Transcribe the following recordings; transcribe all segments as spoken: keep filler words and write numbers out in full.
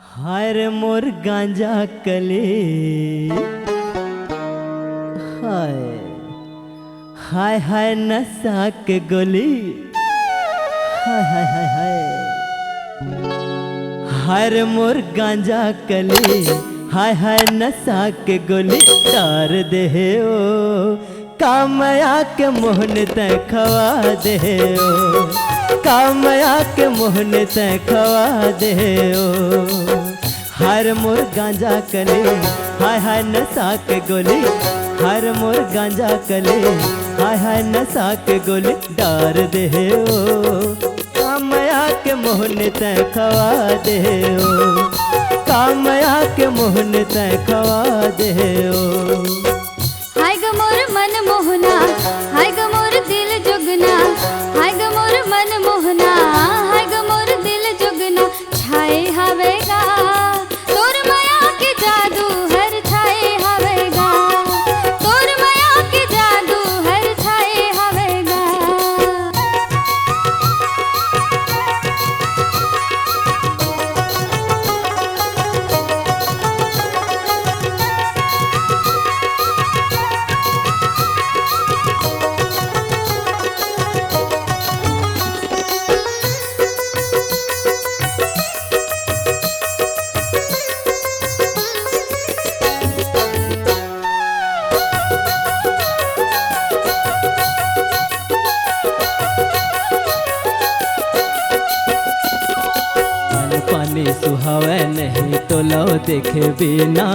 हाय रे मोर गांजा कली, हाय, हाय हाय नशा के गोली, हाय हाय हाय हाय। हाय रे मोर गांजा कली, हाय हाय नशा के गोली, डार दे हे ओ, का मया के मोहन तै खवा दे ओ, का मया के मोहन तै खवा दे ओ। हाय रे मोर गांजा कली, हाय हाय नशा के गोली, हाय रे मोर गांजा कली, हाय हाय नशा के गोली, डार दे ओ, का मया के मोहन तै खवा दे ओ, का मया के मोहन तै खवा दे ओ। हाय ग मोर मन मोहना, हाय ग मोर दिल जोगना, हाय ग मोर मन मोहना, हाय ग मोर दिल जोगना, छाए हवे गा तोर मया के जादू हर छाए हवे गा, तोर मया के जादू हर छाए हवे गा। अन्न पानी सुहावै नहीं तोला देखे बिना,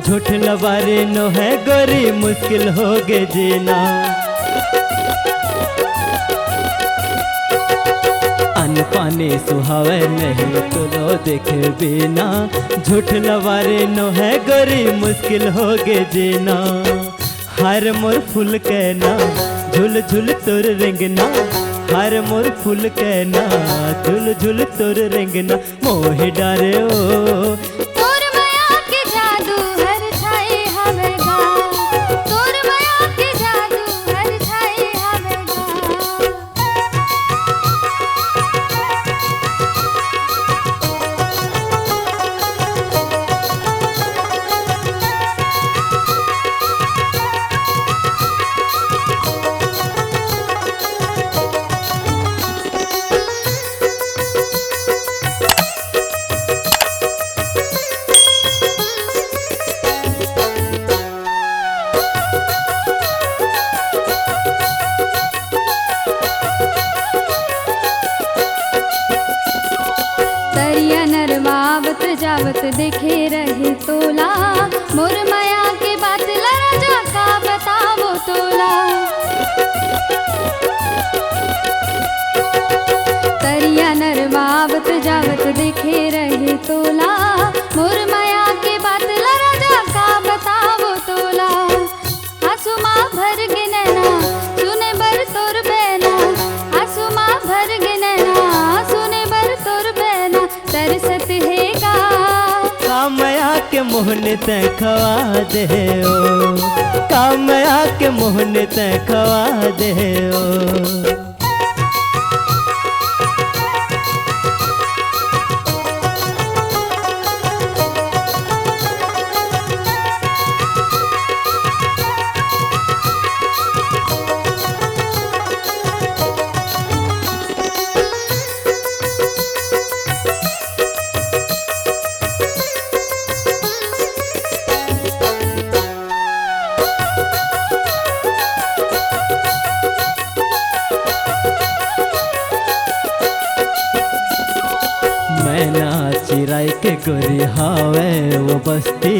झूठ लबारी नोहै गोरी मुश्किल होगे जीना। अन्न पानी सुहावै नहीं तोला देखे बिना, झूठ लबारी नोहै गोरी मुश्किल होगे जीना। हाय रे मोर फूल के ना, झुल झुल तोर रेंगना, हाय रे मोर फूल के ना, झुल झुल तोर रेंगना, मोहि डारे ओ। तोर मया के जादू हर छाए हवे गा, तोर मया के जादू हर छाए हवे गा। तरिया नरवा आवत जावत देखे रहे तोला, मोर मया के बात ला राजा का बतावो तोला। तरिया नरवा आवत जावत देखे रहे तोला, मोर मया के बात ला राजा का बतावो तोला। आंसू मा भर गे नैना, सुने बर तोर बैना। आंसू मा भर गे नैना, सुने बर तोर बैना। तरसत हे गा। का मया के मोहन तै खवा दे ओ, का मया के मोहन तै खवा दे ओ। मैना चिराई के गोरी हावै वो बस्ती।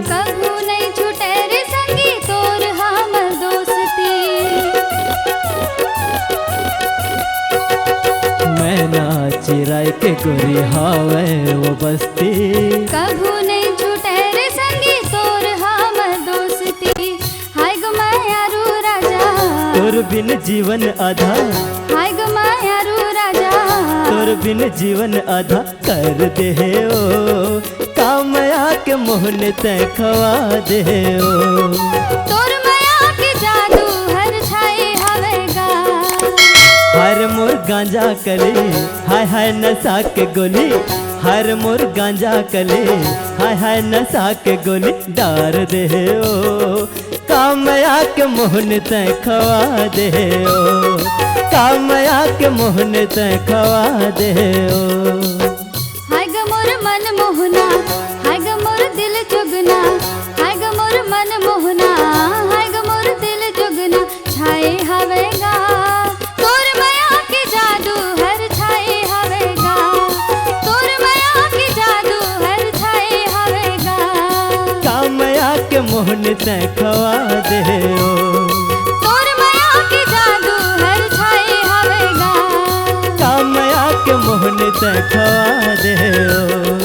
कभू नहीं छूटे रे संगी तोर हमर दोस्ती। मैना चिराई के गोरी हावै वो बस्ती। कभू नहीं छूटे रे संगी तोर हमर दोस्ती। हाय ग मयारू राजा। तोर बिन जीवन आधा। हाय ग मयारू राजा। तोर बिन जीवन आधा कर दे ओ। का मया के मोहन तै खवा दे ओ। तोर मया के जादू हर छाए हवे गा। हाय रे मोर गांजा कली, हाय हाय नशा के गोली, हर मोर गांजा कली, हाय हाय नशा के गोली डार दे ओ। का मया के मोहन तैं खवा दे ओ। का मया के मोहन तैं खवा दे ओ। हाय ग मोर मन मोहना, हाय ग मोर दिल चुगना, हाय ग मोर मन मोहना, हाय ग मोर दिल चुगना छाए हवे गा। तोर मया के जादू हर छाए हवे गा। तोर मया के जादू हर छाए हवे गा। का मया के मोहन तैं खवा दे ओ। तोर मया के जादू हर छाए हवे गा। का मया के मोहन तैं खवा दे ओ।